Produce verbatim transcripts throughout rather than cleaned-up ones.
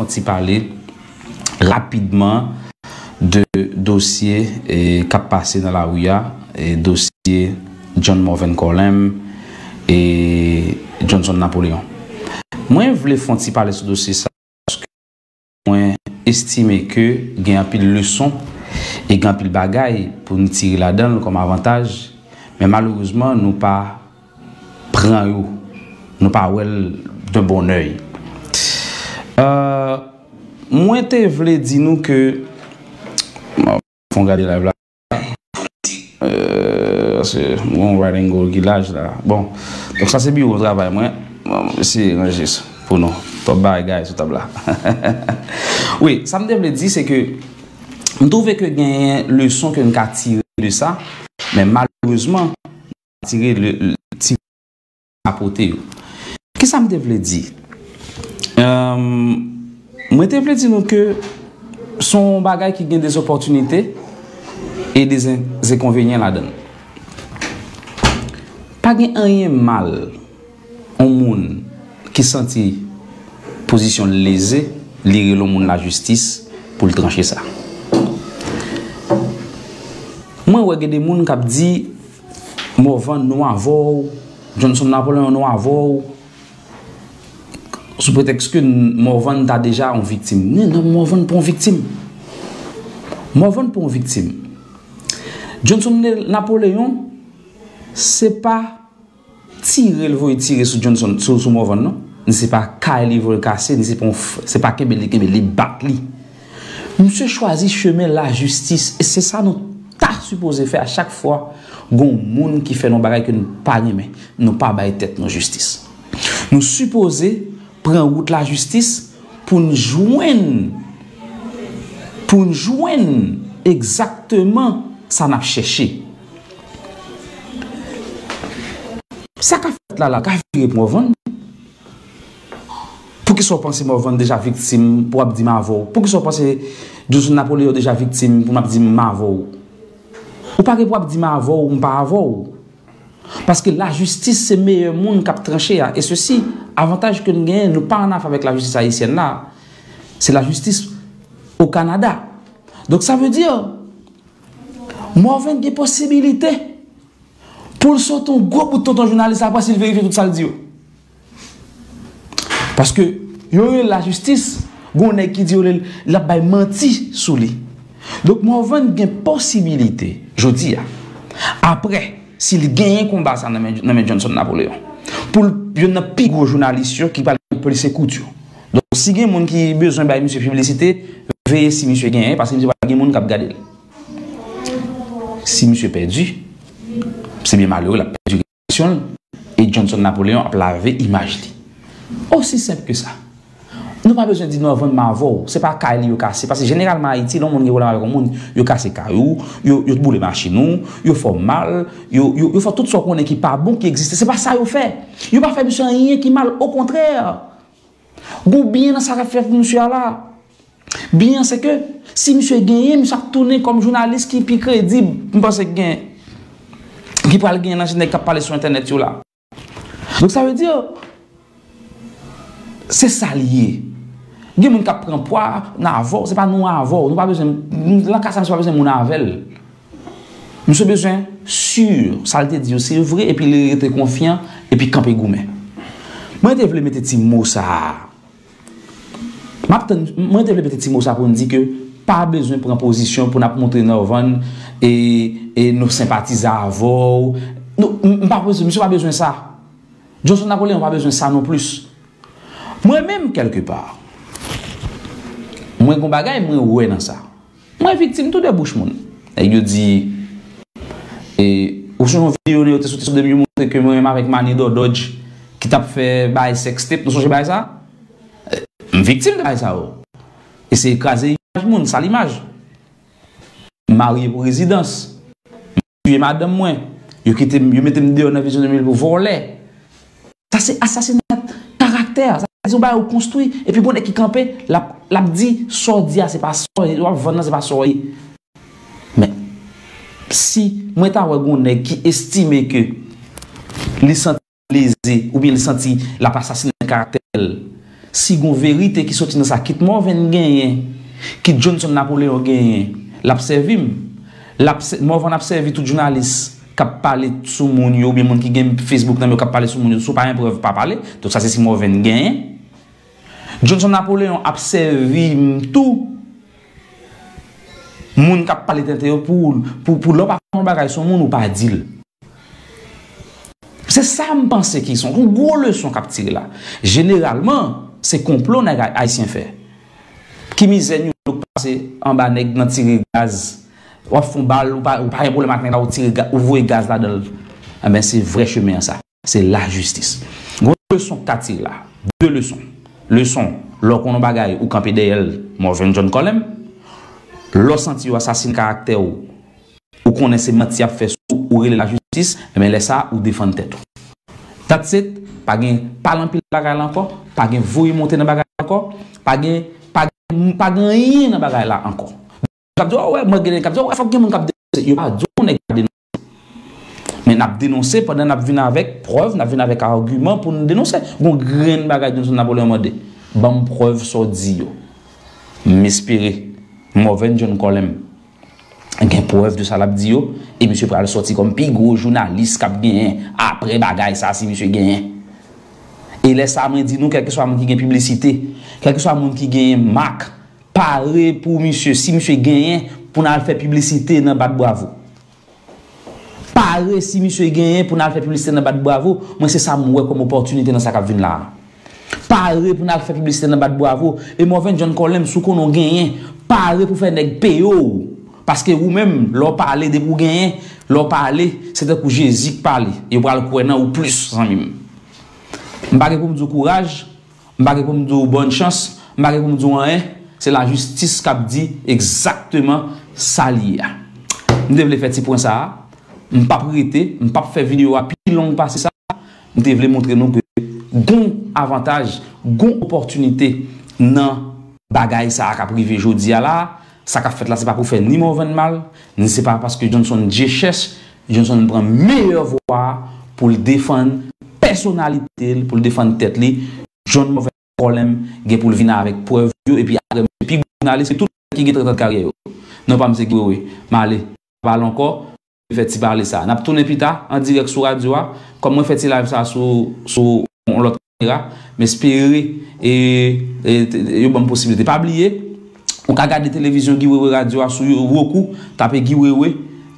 fè yon ti pale rapidman de dosye, e, k ap pase nan lari a, e, dosye John Morvan Colin e Johnson Napoléon. Mwen vle fè yon ti pale sou dosye sa, paske mwen estime ke gen anpil leson e gen anpil bagay pou n tire ladan l kòm avantaj, men malerezman, nou pa pran yo, nou pa wè l d'un bon œil. Euh, mwen te vle di nou ke, bon, fon gade live la. Euh, paske m gon writing goal ki laj la. Bon, donk sa se biwo travay mwen. Bon, m eseye ranje sa pou nou. Twòp bagay sou tab la. Wi, sa m te vle di, se ke m twouve ke genyen leson ke n ka tire de sa, men malerezman, tire le, le, tire sa pote yo. Kisa m te vle di? Euh, mwen te vle di nou ke se yon bagay ki gen dezopòtinite e dezenkonvenyan ladan l. Pa gen anyen mal yon moun ki santi pozisyon l leze, li rele yon moun lajistis pou l tranche sa. Mwen wè gen de moun k ap di, Morvan, nou avè w, Johnson Napoléon, nou avè w, sou pretèks ke Morvan ta deja yon viktim. Non, non, Morvan pa yon viktim. Morvan pa yon viktim. Johnson Napoléon, se pa tire l voye tire sou Johnson, sou, sou Morvan, non. Ni se pa kay li voye kase, ni se pa, se pa kenbe li kenbe, li bat li. Misye chwazi chemen lajistis, e se sa nou ta sipoze fè a chak fwa gon moun ki fè nou bagay ke nou pa renmen, nou pa bay tèt nou jistis. Nou sipoze pran wout lajistis pou n jwenn, pou n jwenn egzakteman sa n ap chèche. Sa ka fèt la, la, ka vire pou Morvan. Poukisa w panse Morvan deja viktim pou w ap di m avè w? Poukisa w panse Johnson Napoléon deja viktim pou m ap di m avè w? Ou pa gen pou ap di m avè w, m pa avè w. Paske lajistis se meyè moun k ap tranche a. E sesi, avantaj ke n genyen, nou pa an afè avèk lajistis ayisyèn la. Se lajistis o Kanada. Donk, sa vle di, Morvan gen posibilite pou l sote yon gwo bout tonton jounalis apre si l verifye tout sa l di yo. Paske yo rele lajistis, gon nèg ki di yo l ap bay manti sou li. Donk, Morvan gen posibilite, jodi a, apre, si l genyen konba sa nan men, nan men Johnson Napoléon, pou l youn nan pi gwo jounalis yo ki pral gen plis ekout yo. Donk, si gen moun ki bezwen bay misye piblisite, veye si misye genyen, paske misye pral gen moun k ap gade l. Si misye pèdi, se byen malere, l ap pèdi eleksyon l, e Johnson Napoléon ap lave imaj li. Osi senp ke sa. Nou pa bezwen di Morvan m avè w, se pa kay li yo kase. Paske jeneralman Ayiti, lè yon moun gen pwoblèm avèk yon moun, yo kase kay ou, yo, yo boule machin ou, yo fè w mal, yo, yo, yo fè tout sa w konnen ki pa bon, ki egziste. Se pa sa yo fè. Yo pa fè misye anyen ki mal, okontrè. Gon byen nan sa k ap fèt pou misye a la. Byen se ke, si misye genyen, misye ap tounen kòm jounalis ki pi kredib, m panse ki gen, ki pral genyen nan nèg k ap pale sou entènèt yo la. Donk, sa vle di, se sa l ye. Gen moun k ap pran pwa nan avè w, se pa nou avè w, nou pa bezwen, nan ka sa, misye pa bezwen moun avè l. Misye bezwen si sa l te di yo se vre, epi li rete konfyan, epi kanpe goumen. Mwen te vle mete ti mo sa a. M ap tann, mwen te vle mete ti mo sa pou n di ke pa bezwen pran pozisyon pou n ap montre Morvan e, e nou senpatize avè w. Nou, m, m pa bezwen, misye pa bezwen sa. Johnson Napoléon pa bezwen sa non plis. Mwen menm, kèlkepa, mwen gon bagay mwen wè nan sa. Mwen viktim tou de bouch moun. Nèg yo di, e, ou sonje yon videyo yo te soti sou de m yo montre ke mwen menm avèk Manny Dododj ki t ap fè bagay sextape, nou sonje bagay sa? E, m viktim de bagay sa yo. E se kraze imaj moun, sal imaj. M marye pou rezidans. M tiye madanm mwen. Yo kite m, yo mete m deyò nan Vizyon de mil pou vòlè. Sa se asasina karaktè. Sa se yon bagay ou konstwi, epi gon nèg ki kanpe, l ap, l ap di, sa w di a, se pa sa w ye, w ap vann nan, se pa sa w ye. Men, si mwen ta wè gon nèg ki estime ke li santi leze, oubyen li santi l ap asasinen karaktè l, Si gon verite ki soti nan sa, kit Morvan genyen, kit Johnson Napoleon genyen, l ap sèvi m. L ap sè- Morvan ap sèvi tout jounalis k ap pale sou moun yo, oubyen moun ki gen Facebook nan men yo k ap pale sou moun yo. Si w pa gen prèv, pa pale. Donk sa se si Morvan genyen. Johnson Napoleon ap sèvi m tou. Moun k ap pale tenten yo pou, pou, pou lè w pa fè yon bagay sou moun, ou pa di l. Se sa m panse ki son yon gwo leson k ap tire la. Jeneralman, se konplo nèg ay- ayisyen fè. Ki mizè New Look pase anba nèg nan tire gaz. W ap fè yon bal, ou pa, ou pa gen pwoblèm ak nèg la, ou tire ga- ou voye gaz ladan l. Enben, se vrè chemen an sa. Se lajistis. Gwo leson k ka tire la. De leson. Leson, lè w konn yon bagay, ou kanpe dèyè l, Morvan John Colem. Lè w santi yo asasine karaktè w, ou konnen se manti y ap fè sou ou, ou rele lajistis, enben lè sa a, ou defann tèt ou. That's it. Pa gen pale anpil bagay la ankò, pa gen voye monte nan bagay la ankò, pa gen, pa gen, pa gen anyen nan bagay la ankò. K ap di, "Oh, wè, mwen gen," k ap di, "Oh, wè, fòk gen moun k ap denonse." Yo pa di w nèg pa denonse. Men n ap denonse pandan n ap vin avèk prèv, n ap vin avèk agiman pou n denonse. Gon grenn bagay Johnson Napoleon mande, "Ban m prèv sa w di yo." M espere Morvan John Colem gen prèv de sa l ap di yo, e misye pral sòti kòm pi gwo jounalis k ap genyen apre bagay sa, si misye genyen. E lè sa, mwen di nou, kèlkeswa moun ki gen piblisite, kèlkeswa moun ki genyen mak, pare pou misye, si misye genyen, pou n al fè piblisite nan Bat Bravo. Pare si misye genyen pou n al fè piblisite nan Bat Bravo, mwen se sa m wè kòm opòtinite nan sa k ap vin la a. Pare pou n al fè piblisite nan Bat Bravo. E Morvan John Colem, si w konnen w genyen, pare pou fè nèg peye w. Paske ou menm, lè w pale, depi w genyen, lè w pale, se tankou Jezi k pale. Yo pral kwè nan ou plis, zanmi m. M pa gen pou m di w kouraj, m pa gen pou m di w bòn chans, m pa gen pou m di w anyen. Se lajistis k ap di egzakteman sa l ye a. M te vle fè ti pwen sa a. M p ap rete, m p ap fè videyo a pi long pase sa. M te vle montre nou ke gon avantaj, gon opòtinite nan bagay sa a k ap rive jodi a la. Sa k ap fèt la, se pa pou fè ni Morvan mal, ni se pa paske Johnson Dye chèch, Johnson pran meyè vwa a pou l defann pèsonalite l, pou l defann tèt li. John Morvan Colem gen pou l vin avèk prèv yo, epi apre, misye pi gwo jounalis ke tout nèg ki gen trant an karyè yo. Non pa m se Guy Wewe. M ale, pa pale ankò, fè ti pale sa. N ap tounen pita, an dirèk sou radyo a. Kòm mwen fè ti live sa sou, sou yon lòt kamera, m espere, e, e, e, yo ban m posiblite. Pa bliye, ou ka gade televizyon Guy Wewe Radio a sou Roku, tape Guy Wewe,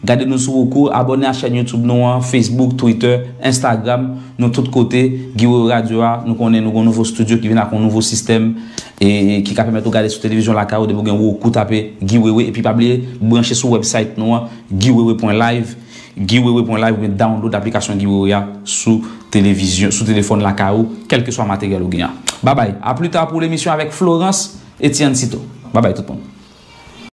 gade nou sou Roku, abòne a chèn YouTube nou an, Facebook, Twitter, Instagram, nou tout kote, Guy Wewe Radio a, nou konnen nou gon nouvo estidyo ki vin ak yon nouvo sistèm, e, e ki ka pèmèt ou gade sou televizyon lakay ou, depi w gen Roku, tape Guy Wewe, epi pa bliye, branche sou website nou an, guy wewe pwen live, guy wewe pwen live, oubyen download aplikasyon Guy Wewe a sou televizyon, sou telefòn lakay ou, kèlkeswa materyèl ou gen an. Babay, a pli ta pou lemisyon avèk Florence Etienne Cito. Babay tout moun.